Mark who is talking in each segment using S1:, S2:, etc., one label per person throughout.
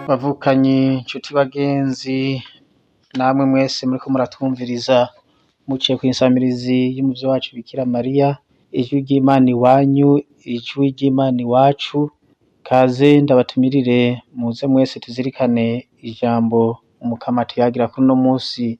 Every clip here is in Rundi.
S1: Bavukanyi, nshuti, bagenzi, namwe mwese muriko muratwumviriza muciye kw'insamirizi y'umuvyeyi wacu Bikira Mariya, ijwi ry'Imana iwanyu, ijwi ry'Imana iwacu, kaze ndabatumirire muze mwese tuzirikane ijambo Umukama atuyagira kuri uno musi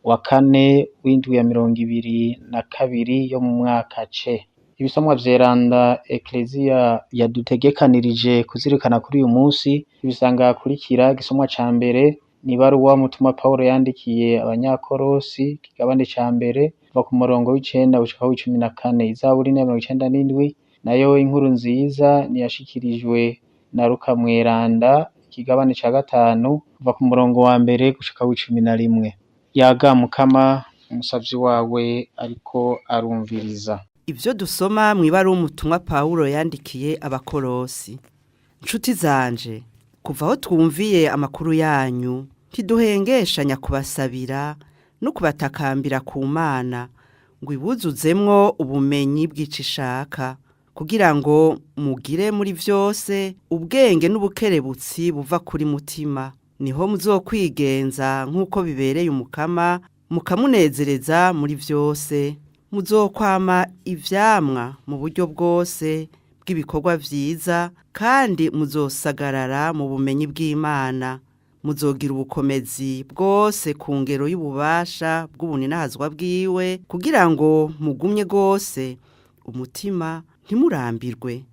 S1: wa kane w'indwi ya 22 yo mu mwaka C. Ibisomwa vyeranda Ekleziya yadutegekanirije kuzirikana kuri uyu musi, tubisanga ahakurikira: igisomwa ca mbere ni ibaruwa Mutumwa Pawulo yandikiye abanyakorosi, ikigabane ca mbere, kuva ku murongo w'9 gushika w'14, izaburi ni iya 97, nayo inkuru nziza niyashikirijwe na Luka Mweranda, ikigabane ca 5, kuva ku murongo wa mbere gushika w'11. Yaga Mukama, umusavyi wawe ariko arumviriza.
S2: Ivyo dusoma mw'ibaruwa umutumwa Pawulo yandikiye abakorosi. Nshuti zanje, kuva aho twumviye amakuru yanyu, ntiduhengeshanya kubasabira no kubatakambira ku Mana ngo ibuzuzemwo ubumenyi bw'ico ishaka, kugira ngo mugire muri vyose ubwenge n'ubukerebutsi buva kuri mutima. Niho muzokwigenza nk'uko bibereye Umukama, mukamunezereza muri vyose. Muzokwama ivyamwa mu buryo bwose bw'ibikorwa vyiza, kandi muzosagarara mu bumenyi bw'Imana. Muzogira ubukomezi bwose ku ngero y'ububasha bw'ubuninahazwa bwiwe, kugira ngo mugumye rwose umutima ntimurambirwe.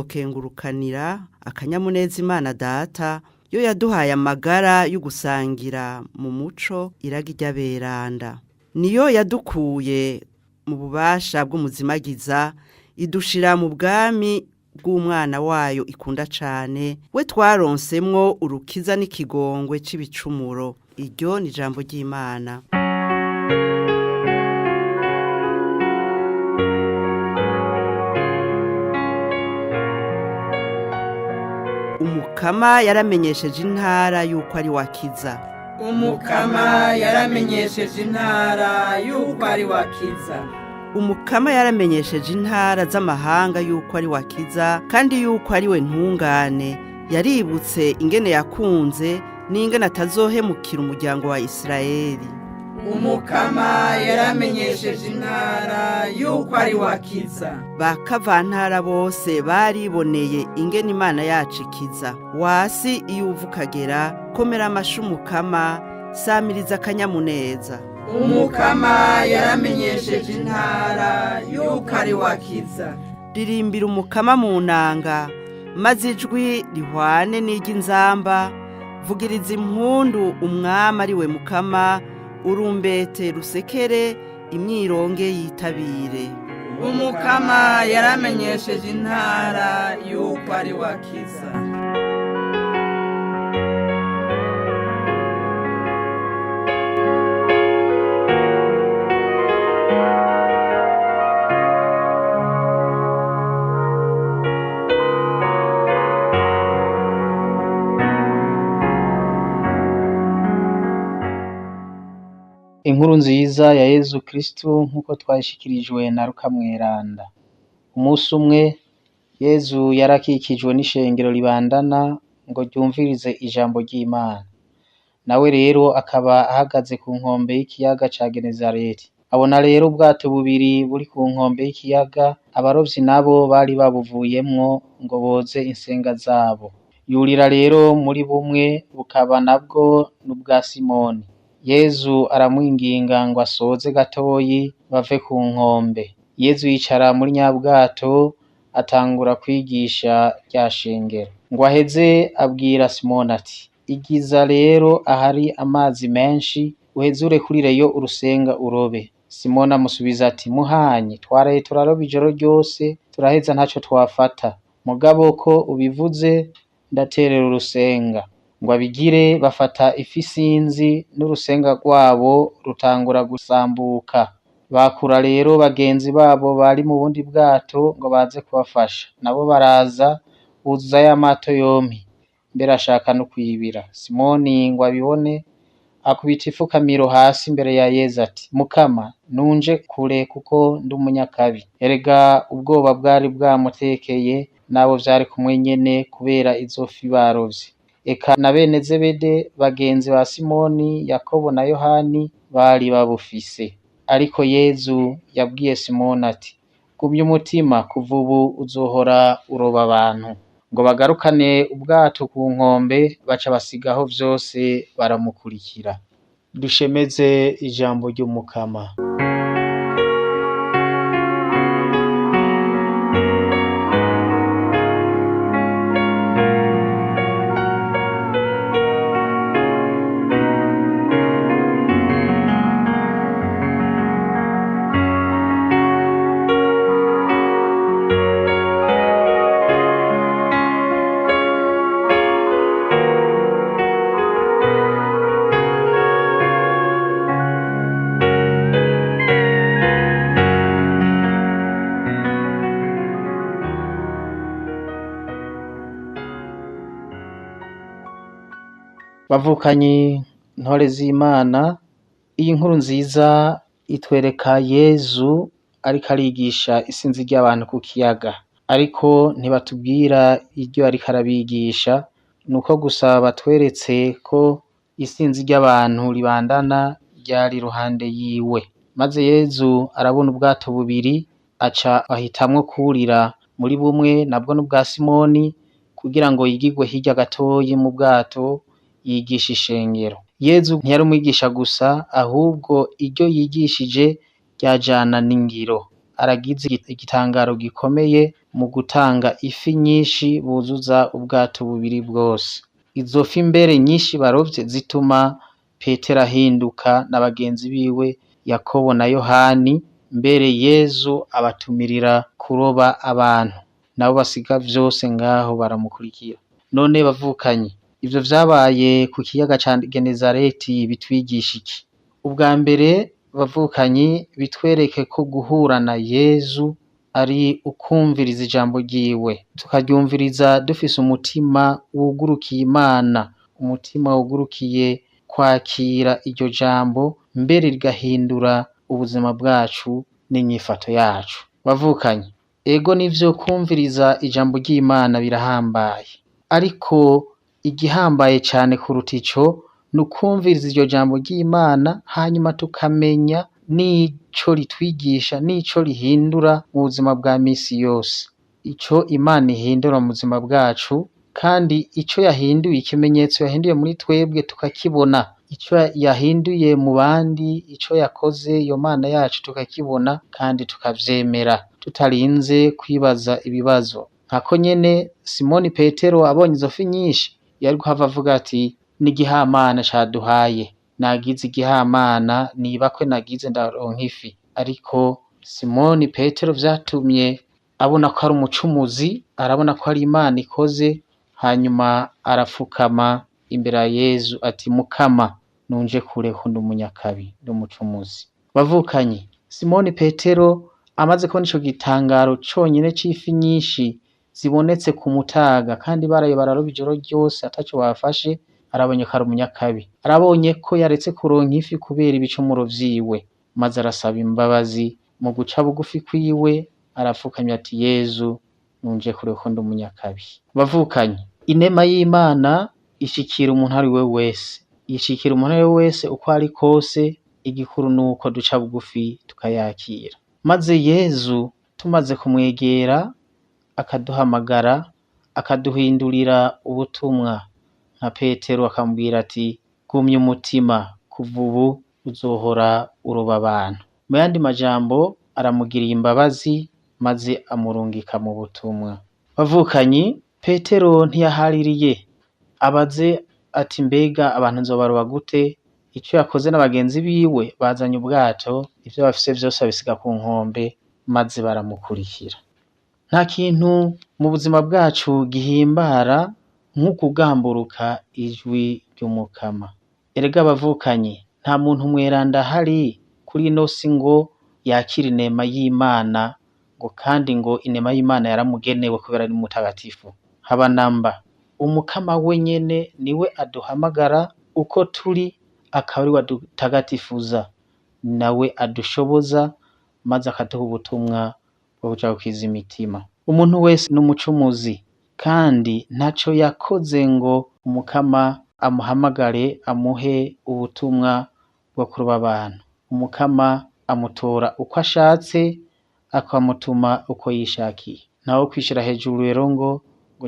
S2: Muzokengurukanira akanyamuneza Imana Data, yo yaduhaye amagara yo gusangira mu muco iragi ry'aberanda. Niyo yadukuye mu bubasha bw'umuzimagiza, idushira mu bwami bw'umwana wayo ikunda cane, we twaronsemwo urukiza n'ikigongwe c'ibicumuro. Iryo ni ijambo ry'Imana. Umukama yaramenyesheje intara yuko ari wakiza.
S3: Umukama yaramenyesheje intara yuko ari wakiza.
S2: Umukama yaramenyesheje intara z'amahanga yuko ari wakiza, kandi yuko ari we ntungane. Yaributse ingene yakunze n'ingene atazohemukira umuryango wa Isirayeli.
S3: Umukama yaramenyesheje intara yuko ari wakiza.
S2: Ba kavantara bose bariboneye ingene Imana yacu ikiza. Wasi iyo uva ukagera, komera amashi Umukama, samiriza akanyamuneza.
S3: Umukama yaramenyesheje intara yuko ari wakiza.
S2: Ririmbira Umukama mu nanga, maze ijwi rihwane n'iry'inzamba, vugiriza impundu umwami ari we Mukama, urumbete rusekere, imyironge yitabire.
S3: Umukama yaramenyesheje intara yuko ari wakiza.
S1: Inkuru nziza ya Yezu Kristu nk'uko twayishikirijwe na Luka Mweranda. Umunsi umwe Yezu yarakikijwe n'ishengero ribandana ngo ryumvirize ijambo ry'Imana. Nawe rero akaba ahagaze ku nkombe y'ikiyaga ca Genezareti. Abona rero ubwato bubiri buri ku nkombe y'ikiyaga, abarovyi nabo bari babuvuyemwo ngo boze insenga zabo. Yurira rero muri bumwe, bukaba nabwo n'ubwa Simoni. Yezu aramwinginga ngo asoze gatoyi bave ku nkombe. Yezu yicara muri nyabwato atangura kwigisha rya shengero. Ngo aheze abwira Simoni ati: "Igiza rero ahari amazi menshi, uheze urekurireyo urusenga urobe." Simoni amusubiza ati: "Muhanyi, twaraye turaroba ijoro ryose, turaheza ntaco twafata. Mugabo ko ubivuze, ndaterera urusenga." Ngo abigire bafata ifi isinzi, n'urusenga rwabo rutangura gusambuka. Bakura rero bagenzi babo bari mu bundi bwato ngo baze kubafasha. Nabo baraza buzuza ya mato yompi, mbere ashaka no kwibira. Simoni ngo abibone, akubita ifukamiro hasi imbere ya Yezu ati: "Mukama, nunje kure kuko ndi umunyakabi." Erega ubwoba bwari bwamutekeye n'abo vyari kumwe nyene kubera izo fi barovye. Eka na bene Zebede bagenzi ba Simoni, Yakobo na Yohani bari babufise. Ariko Yezu yabwiye Simoni ati: "Gumya umutima, kuva ubu uzohora uroba abantu." Ngo bagarukane ubwato ku nkombe, baca basigaho vyose baramukurikira. Dushemeze ijambo ry'Umukama. Bavukanyi ntore z'Imana, iyi nkuru nziza itwereka Yezu ariko arigisha isinzi ry'abantu ku kiyaga, ariko ntibatubwira iryo ariko arabigisha, nuko gusa batweretse ko isinzi ry'abantu ribandana ryari iruhande yiwe. Maze Yezu arabona ubwato bubiri, aca ahitamwo kwurira muri bumwe nabwo n'ubwa Simoni, kugira ngo yigirwe hirya gatoyi mu bwato yigisha ishengero. Yezu ntiyari umwigisha gusa, ahubwo iryo yigishije ryajana n'ingiro. Aragize igitangaro gikomeye mu gutanga ifi nyinshi buzuza ubwato bubiri bwose. Izo fi mbere nyinshi barovye zituma Petero ahinduka na bagenzi biwe Yakobo na Yohani, mbere Yezu abatumirira kuroba abantu, nabo basiga vyose ngaho baramukurikira. None bavukanyi, ivyo vyabaye ku kiyaga ca Genezareti bitwigisha iki? Ubwa mbere bavukanyi, bitwereke ko guhura na Yezu ari ukwumviriza ijambo ryiwe, tukaryumviriza dufise umutima wugurukiye Imana, umutima wugurukiye kwakira iryo jambo, mbere rigahindura ubuzima bwacu n'inyifato yacu. Bavukanyi, ego nivyo kwumviriza ijambo ry'Imana birahambaye, ariko igihambaye cane kuruta ico ni ukwumviriza iryo jambo ry'Imana, hanyuma tukamenya n'ico ritwigisha n'ico rihindura mu buzima bwa misi yose. Ico Imana ihindura mu buzima bwacu, kandi ico yahinduye, ikimenyetso yahinduye muri twebwe tukakibona, ico yahinduye mu bandi, ico yakoze iyo Mana yacu tukakibona kandi tukavyemera, tutarinze kwibaza ibibazo. Nkako nyene Simoni Petero abonye izo fi nyinshi, yari guhava avuga ati: "N'igihamana caduhaye, nagize igihamana, nibakwe nagize ndaronka ifi." Ariko Simoni Petero vyatumye abona ko ari umucumuzi, arabona ko ari Imana ikoze, hanyuma arafukama imbere ya Yezu ati: "Mukama, nunje kure ko ndi umunyakabi, ndi umucumuzi." Bavukanyi, Simoni Petero amaze kubona ico gitangaro conyene c'ifi nyinshi zibonetse ku mutaga, kandi baraye bararoba ijoro ryose ataco bafashe, arabonye ko ari umunyakabi, arabonye ko yaretse kuronka ifi kubera ibicumuro vyiwe, maze arasaba imbabazi. Mu guca bugufi kwiwe arapfukamye ati: "Yezu, nunje kure ko ndi umunyakabi." Bavukanyi, inema y'Imana ishikira umuntu ari we wese, ishikira umuntu ari we wese uko ari kose, igikuru nuko duca bugufi tukayakira. Maze Yezu tumaze kumwegera akaduhamagara, akaduhindurira ubutumwa nka Petero akamubwira ati: "Gumya umutima, kuva ubu uzohora uroba abantu." Mu yandi majambo aramugiriye imbabazi maze amurungika mu butumwa. Bavukanyi, Petero ntiyahaririye abaze ati: "Mbega abantu nzobaroba gute?" Ico yakoze na bagenzi biwe bazanye ubwato, ivyo bafise vyose babisiga ku nkombe, maze baramukurikira. Nta kintu mu buzima bwacu gihimbara nk'ukugamburuka ijwi ry'Umukama. Erega bavukanyi, nta muntu mweranda ahari kuri ino si ngo yakire inema y'Imana, ngo kandi ngo inema y'Imana yaramugenewe kubera ari mutagatifu. Haba namba. Umukama wenyene niwe aduhamagara uko turi, akaba ariwe adutagatifuza, nawe adushoboza, maze akaduha ubutumwa bwo kuja gukiza imitima. Umuntu wese n'umucumuzi, kandi ntaco yakoze ngo Umukama amuhamagare amuhe ubutumwa bwo kuroba abantu. Umukama amutora uko ashatse, akamutuma uko yishakiye. Ntawe kwishira hejuru rero ngo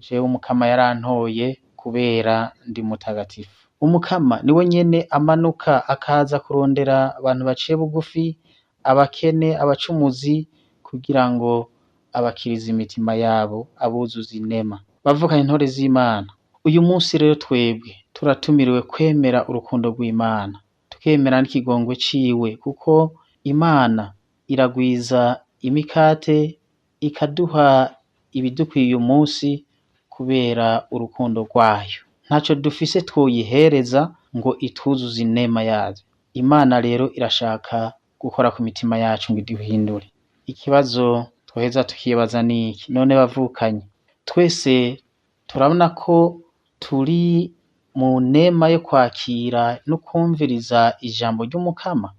S1: jewe Umukama yarantoye kubera ndi mutagatifu. Umukama niwe nyene amanuka akaza kurondera abantu baciye bugufi, abakene, abacumuzi, kugira ngo abakirize imitima yabo, abuzuze inema. Bavukanye intore z'Imana, uyu munsi rero twebwe turatumiriwe kwemera urukundo rw'Imana, tukemera n'ikigongwe ciwe, kuko Imana iragwiza imikate ikaduha ibidukwiye uyu munsi kubera urukundo rwayo. Ntaco dufise twoyihereza ngo itwuzuze inema yayo. Imana rero irashaka gukora ku mitima yacu ngo iduhindure. Ikibazo twoheza tukibaza niki? None bavukanye, twese turabona ko turi mu nema yo kwakira no kwumviriza ijambo ry'Umukama.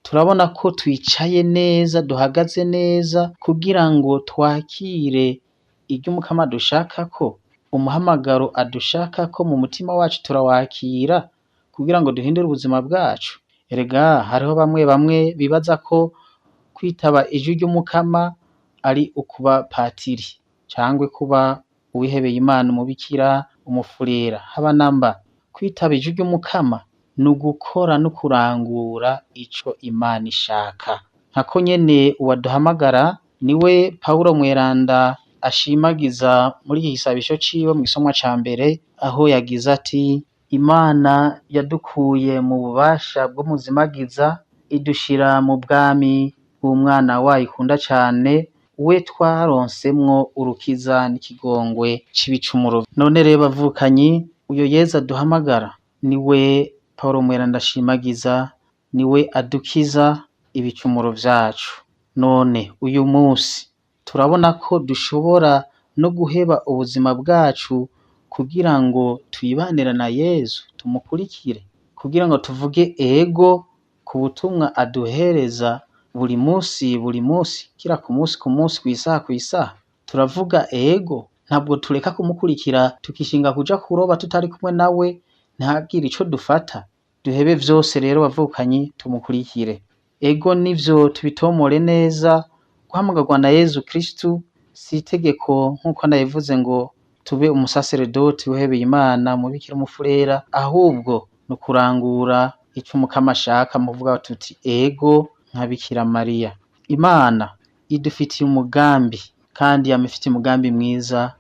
S1: Turabona ko twicaye neza, duhagaze neza kugira ngo twakire iryo Umukama adushakako, umuhamagaro adushakako mu mutima wacu turawakira kugira ngo duhindure ubuzima bwacu. Erega hariho bamwe bamwe bibaza ko kwitaba ijwi ry'Umukama ari ukuba patiri cangwe kuba uwihebeye Imana, umubikira, umufurera, haba namba. Kwitaba ijwi ry'Umukama ni ugukora no kurangura ico Imana ishaka. Nkako nyene uwaduhamagara niwe Pawulo Mweranda ashimagiza muri iki gisabisho ciwe mw'isomwa ca mbere, aho yagize ati: Imana yadukuye mu bubasha bw'umuzimagiza idushira mu bwami bw'umwana wayo ikunda cane, we twaronsemwo urukiza n'ikigongwe c'ibicumuro. None rero bavukanyi, uyo Yezu aduhamagara niwe Pawulo Mweranda ashimagiza, niwe adukiza ibicumuro vyacu. None uyu munsi turabona ko dushobora no guheba ubuzima bwacu kugira ngo twibanire na Yezu, tumukurikire, kugira ngo tuvuge ego ku butumwa aduhereza buri munsi buri munsi, kira ku munsi ku munsi, kw'isaha kw'isaha. Turavuga ego, ntabwo tureka kumukurikira tukishinga kuja kuroba tutari kumwe nawe, ntihagire ico dufata. Duhebe vyose rero bavukanyi, tumukurikire. Ego nivyo tubitomore neza, guhamagarwa na Yezu Kristu si itegeko nk'uko nabivuze ngo tube umusaseredoti wihebeye Imana, umubikira, umufurera, ahubwo ni ukurangura ico Umukama ashaka, muvuga tuti ego nka Bikira Mariya. Imana idufitiye umugambi kandi yama ifitiye umugambi mwiza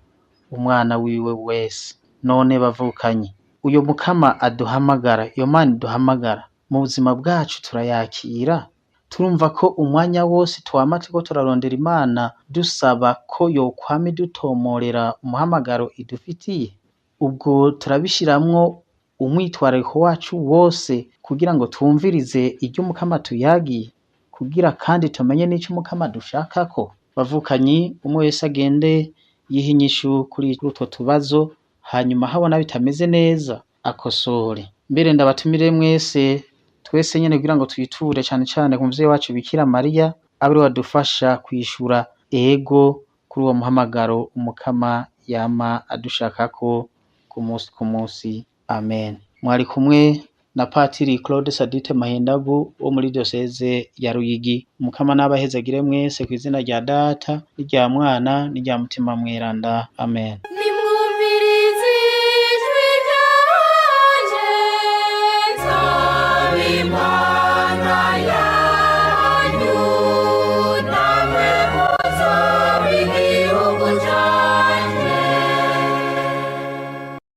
S1: umwana wiwe wese. None bavukanyi, uyo Mukama aduhamagara, iyo Mana iduhamagara, mu buzima bwacu turayakira? Turumva ko umwanya wose twama turiko turarondera Imana dusaba ko yokwama idutomorera umuhamagaro idufitiye? Ubwo turabishiramwo umwitwarariko wacu wose kugira ngo twumvirize iryo Umukama tuyagiye, kugira kandi tumenye n'ico Umukama adushakako? Bavukanyi, umwe wese agende yihe inyishu kuri utwo tubazo, hanyuma aho abona bitameze neza akosore. Mbere ndabatumire mwese, twese nyene kugira ngo twiture cane cane ku muvyeyi wacu Bikira Mariya, abe ariwe adufasha kwishura ego kuri uwo muhamagaro Umukama yama adushakako ku munsi ku munsi. Amen. Mwari kumwe na Patiri Claude Sadite Mahindagu wo muri diyoseze ya Ruyigi. Umukama n'abahezagire mwese kw'izina rya Data n'irya Mwana n'irya Mutima Mweranda. Amen.